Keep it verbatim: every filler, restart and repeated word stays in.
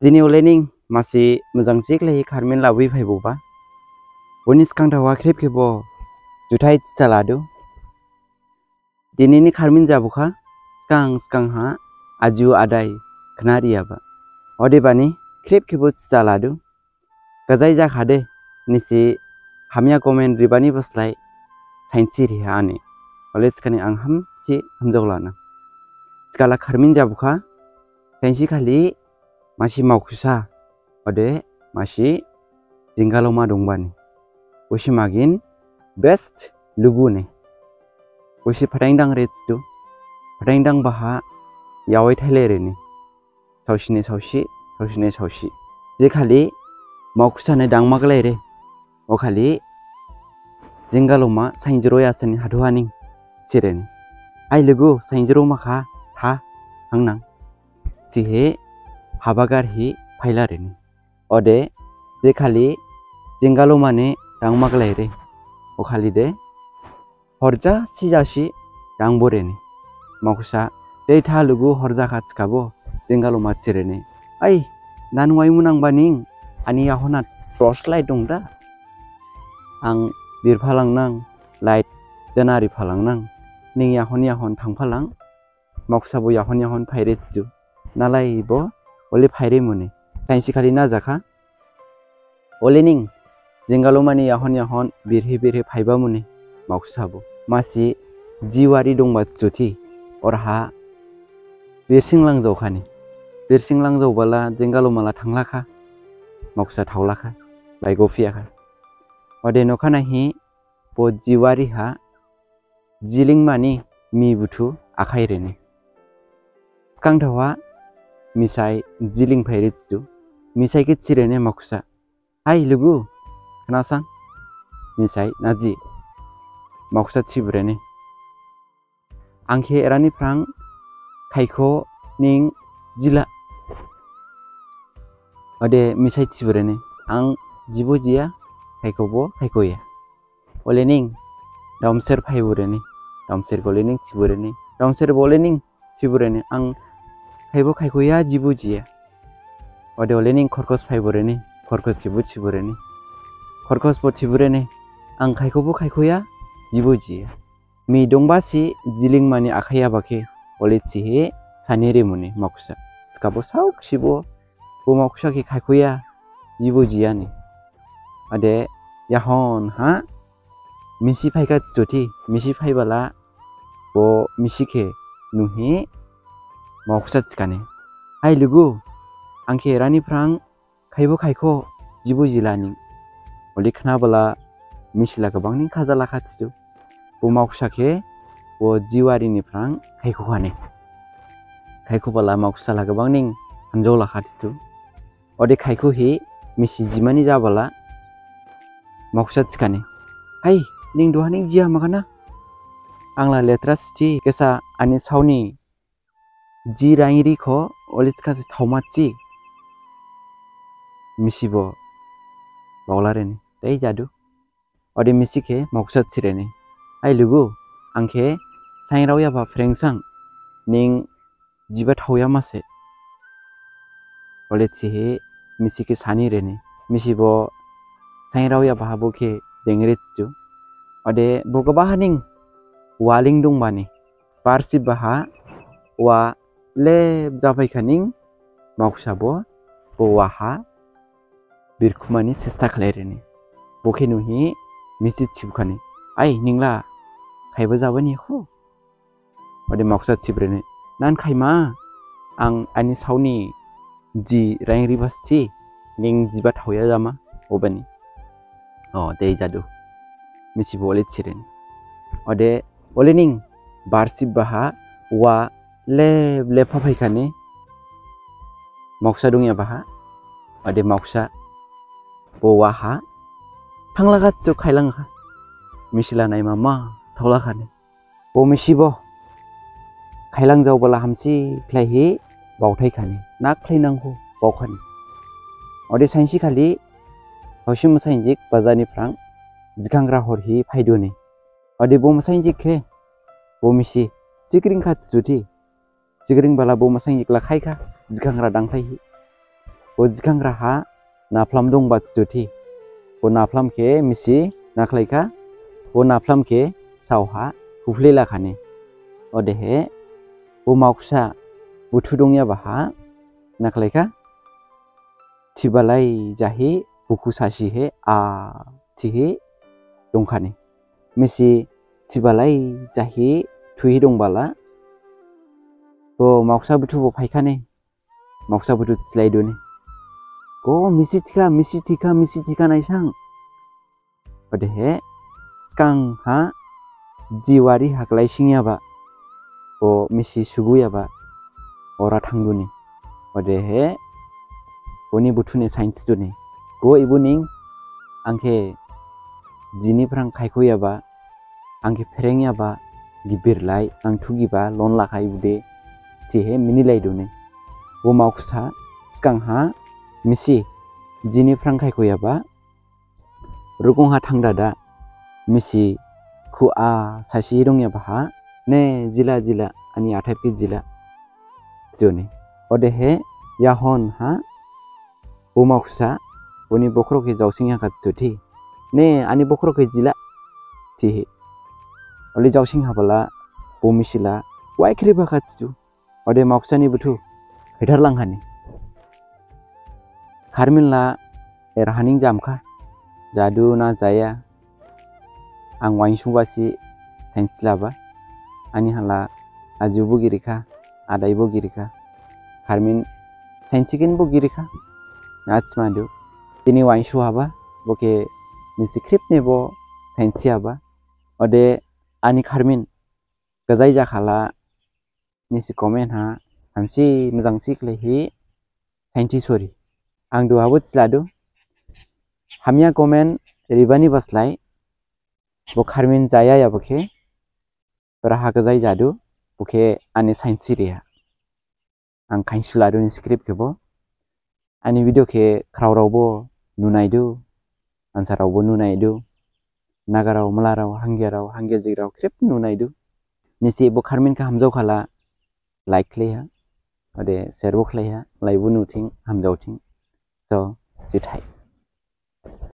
Dini olening masi mojang sikhlaihi kharmin labuhi phaiboba. Boni sgang thaoha khrip khebo juthai thitha ladu. Dinini kharmin jabukha sgang sgang ha aju adai khna riyaba. Odebani khrip khebo thitha ladu. Gajai jakhade nisi hamya comment ribani baslai sainthi riha ani. Ole thikhani ang hamsi hamjok lana. Thikhala kharmin jabukha sainsi khali masi maokhusa ode masi jingaloma dongbani. Bosi magin best lugu ne. Bosi phadain dang re thidu. Phadain dang baha yawai thailai re ne. Saosi ne saosi, saosi ne saosi. Je khali maokhusa ne dangma galai re. O khali jingaloma sainjro yasani hadhuaning sireni. Ai lugu sainjro makha tha hangnang. Thihi habagar hi phaila reni. Ode je khali jingaloma ne dangma galai re. O khali de horja sijasi dangbo reni. Maokhusa, tei tha lugu horja kha thikhabo jingaloma thireni. Ai, nan waimu nangba ning ani yahona torch light dong da. Ang birphalangnang, light janari phalangnang. Ning yahon yahon thangphalang. Maokhusa bo yahon yahon phaire thidu. Nalai bo ole phaire muni. Sainsi khali na jakha. Olening jingalomani yahon yahon birhi birhi phaiba muni. Maokhusa bo masi jiwari dongba thiduthi. Oraha birsing langjaokhani. Birsing langjaobala jingalomala thanglakha. Maokhusa thaolakha. Baigo phiyakha. Ode nokhanahi bo jiwari ha jilingmani mi buthu akhai reni. Sgang thaoha misai jiling phaire thidu. Misai khe thireni maokhusa. Hai lugu, khnasang. Misai naji. Maokhusa thibureni. Ang khe erani phrang khaikho ning jila. Ode misai thibureni. Ang jibo jiya, khaikho bo khaikhoya. Olening daomser phaibureni. Daomser golening thibureni. Daomser bolening thibureni. Ang khaibo khaikhoya jibo jiya. Ode olening khorkos phaibureni. Khorkos khebo thibureni. Khorkos bo thibureni. Ang khaikhobo khaikhoya jibo jiya. Mi dongbasi jilingmani akhai yaba khe ole thihi sani rimuni maokhusa. Thikhabo saoksibo bo maokhusa khe khaikhoya jibo jiyani. Ode yahon ha misi phaikha thiduthi, misi phaibala bo misi khe nuhi maokhusa thikhane. Hai lugu, ang khe erani phrang khaibo khaikho jibo jilani. Ole khnabala misila gabangni khajalakha thidu. Bo maokhusa khe bo jiwarini phrang khaikhokhane. Khaikhobala maokhusala gabangni hamjaolakha thidu. Ode khaikhohi misi jimani jabala maokhusa thikhane. Hai, ning duha ning jiya makhana? Angla letra sthi kesa ani saoni ji raingrikho ole thikha se thaoma thi. Misibo baolareni, tei jadu. Ode misi khe maokhusa thireni. Hai lugu, ang khe saingraoyaba phrengsang ning jiba thaoya mase. Ole thihi misi khe sani reni. Misibo saingraoyaba habo khe dengre thidu. Ode bo gabaha ning waling dongbani. Barsibbaha wa lep japhaikhaning maokhusabo bo waha birkhumani sesta khlaireni. Bo khe nuhi misi thibukhani. Ai, ningla khaibo jabani kho? Ode maokhusa thibrene, nan khaima, ang ani saoni ji raingribasthi, ning jiba thaoya jama, obani. O, tei jadu. Misibo ole thireni. Ode, olening, barsibbaha, wa, lep, lep phaphaikhani, maokhusa dongyabaha, ode maokhusa, bo waha, thanglakha thidu khailangkha. Misila naima ma, thaolakhani. Bo misibo khailangjaobala hamsi khlaihi baothaikhani, na khlainangkho baokhani. Ode sainsi khali, saosi masainjik bajarni phrang jikhangra horhi phaiduni. Ode bo masainjik khe, bo misi, sikringkha thiduthi, sikringbala bo masainjikla khaikha, jikhangra dangkhlaihi. Bo jikhangra ha naphlam dongba thidu thi. Bo naphlam khe misi nakhlaikha, bo naphlam khe saoha huphleilakhane. Odehe bo maokhusa buthu dongyaba ha nakhlaikha, thibalai jahi bukhu sasihe a thihi dongkhane. Misi thibalai jahi thuhi dongbala, bo maokhusa buthu bo phaikhane. Maokhusa buthu thilaiduni. Ko misi thikha, misi thikha, misi thikha naisang. Odehe sgang ha jiwari haklai singyaba, bo misi suguyaba ora thangduni. Odehe boni buthune sainthiduni, ko ibu ning angkhe jini phrang khaikhoyaba, angkhe pherengyaba gibirlai, ang thugiba lon lakhai bude thihi minilaiduni. Bo maokhusa sgang ha misi jini phrang khaikhoyaba rukung ha thangdada misi khu a sasi dongyaba ha, ne jila jila, ani athai phi jila thiduni. Odehe yahon ha bo maokhusa boni bokhro khe jaosing hakha thidu thi, ne ani bokhro khe jila thihi. Oli jaosing habala bo misila waikhrip hakha thidu. Ode maokhusani buthu khaithar langhani. Kharmin la eraha ning jamkha, jadu na jaya, ang wainsungbasi sainthilaba. Ani hala ajubo girikha, adaibo girikha, kharmin sainthiginbo girikha. Nathimadu, dini wainsu haba, bo khe nisi khrip nebo sainthiyaba. Ode ani kharmin gajai jakhala nisi comment ha hamsi mojangsi khlaihi sainthi sori. Ang duhabo thiladu, hamya comment ribani baslai bo kharmin jayayaba khe, oraha gajai jadu, bo khe ani sainthi riha. Ang khainsuladu nisi khrip khebo. Ani video khe khraoraobo nunaidu, ansaraobo nunaidu, nagarao, malarao, hangyarao, hangyajikrao khrip nunaidu. Nisi bo kharmin khe hamjaokhala like khlaiha, ode share bo khlaiha, laibo nuthing, hamjaothing. So, juthai.